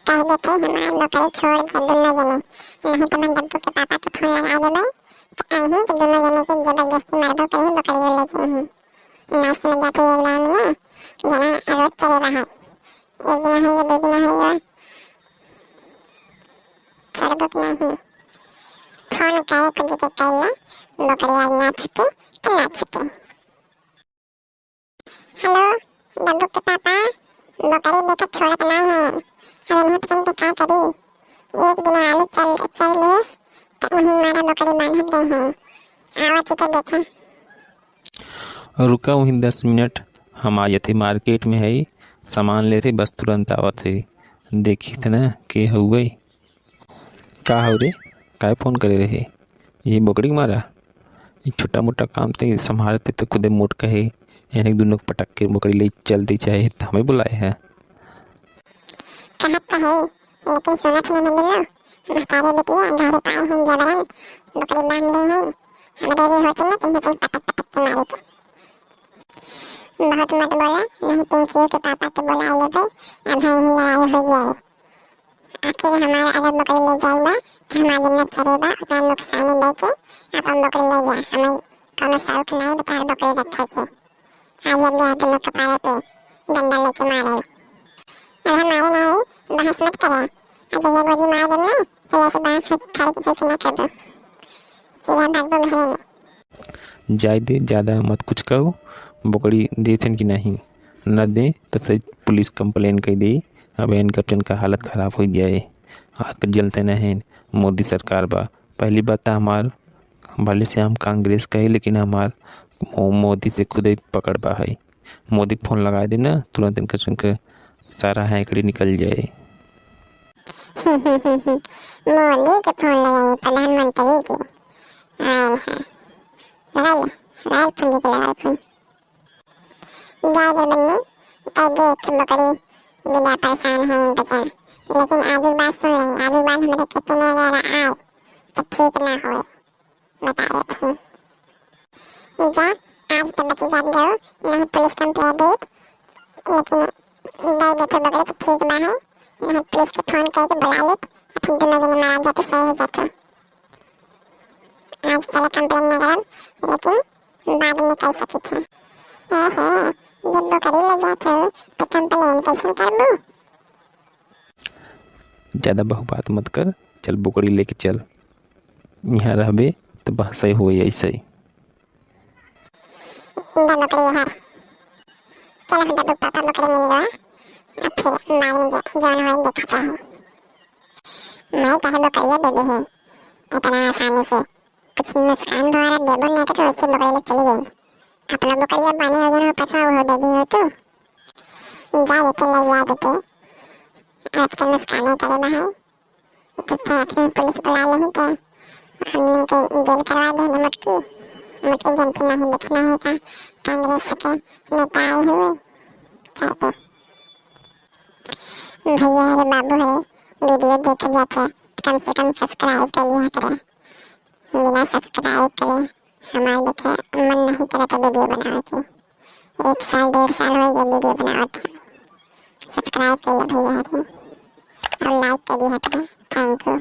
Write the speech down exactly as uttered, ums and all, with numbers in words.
कह देते हमार बकरी छोड़ दे दुनो जने, नहीं तो मैं डब्बू के पापा के फोन लगा देबे, तो अहीं के दुनो जने के जबरदस्ती मारबो करी, बकरी ले जइहीं। ना समझ जाते एक दाम ना, जना रोज चले रहा, एक दिन होइए, दो दिन होइए, छोड़बो कि नहीं? फोन करे को जी के कैला, बकरी आज ना छूटे, तो ना छूटे। हेलो, डब्बू के पापा, बकरी बेटा छोड़त नाई है। अब इन्हें पसंद के का करी? एक दिन आलू चल, चल लेस, त उन्हीं मारा बकरी बांधत गई है। आवा चिकर देखा। रुका वहीं दस मिनट, हम आ जाते मार्केट में है, सामान लेते, बस तुरंत आवत है। देखी थे ना के हुए। का हो रे, काय फोन करे रहे? ये बकरी मारा? ये छोटा मोटा काम ते संभालते तो खुदे मोट कहे, यानी दुनों के पटक के बकरी ले चल दी चाहे तो हमें बुलाए है। कहत तो है, लेकिन सुनत नहीं है दुनों। महतारी बेटिया घरे पाए हैं जबरन, बकरी बांध ले हैं। हमरे रे होते ना तुम्हें तो पटक पटक के मारे थे। बहुत मत बोला, नहीं पिंकियों के पापा के बुला लेबे, अब यहीं लड़ाई हो जाए। आखिर हमार अगर बकरी ले जाई बा, तो हमार जन्नत चरे बा, ओकरा नुकसानी दे के अपन बकरी ले जा। हमें कौनो शौक नहीं बा तोहार बकरी रखे के। आज अब यहाँ दोनों कपारे पे डंडा लेके मारे। अरे मारे नहीं, बहस मत करे। आज ये गोली मार देना, फिर ऐसे बहस हो-, खड़ी होके ना कर दो। सीधा भाग दो घरे में। जाए दे, ज्यादा मत कुछ कहो, बकरी देथन कि नहीं, न दे तो सही पुलिस कंप्लेन कर दे। अब इनका, इनका हालत खराब हो जाए। आजकल जलते नहीं, मोदी सरकार बा। पहली बात तो हमार, भले से हम कांग्रेस का है, लेकिन हमार मो-, मोदी से खुद ही पकड़ बा है। मोदी के फोन लगा देना, तुरंत इनका, इनका सारा हैकड़ी निकल जाए। मोदी के फोन लगाई, प्रधानमंत्री के। आयल है। लगा ले, लगा ले फुंदी के लगा ले फोन। जाए दे बन्नी, तब देख बकरी बिना परेशान है बचन। लेकिन आजू बात सुन ले, आजू बात हमरे खेते में अगर आए, तो ठीक ना होए। बता देत हई। जा, आज तो बची जात गो, नहीं पुलिस कंप्लेंट देत, लेकिन दे देते बकरी तो ठीक बा है, नहीं पुलिस के फोन करके बुला लेत, अपन दोनों जने मारा जाते सही हो जाते। आज चलो कंप्लेंट ना करब, लेकिन बाद में कर सकित है। ए हे, जब बकरी ले जात हो, तो कंप्लेंट कैसे करबू? ज्यादा बहुबात मत कर, चल बकरी लेके चल। यहाँ रहबे तो बहसई होई ऐसे। दा बकरी है। चल हम डब्बू पापा बकरी मिल गवा। अब फिर मारेंगे, जौन होई देखा चाहे। मैं कहे बकरिया दे दे है, इतना आसानी से। कुछ नुकसान भरा देबो नहीं कुछ, वैसे बकरी ले चली गई। अपना बकरिया बानी हो जन हो पछवा वो दे दी हो तू। जा देते ले जा देते। आज के नुकसान ही करे बा है। झूठे आदमी पुलिस बुला लेही तो हमनी के जेल करवा दे ना मोटकी। मोटकी जनती नहीं देखना है का कांग्रेस के नेता आए हुए। चाहते भैया रे बाबू रे, वीडियो देखे जाते कम से कम सब्सक्राइब कर लिया करे। बिना सब्सक्राइब करे हमार देखे मन नहीं करता वीडियो बनावे की। एक साल डेढ़ साल हो गया वीडियो बनावत हमें। सब्सक्राइब कर ले भैया रे और लाइक कर दिया करा। थैंक यू।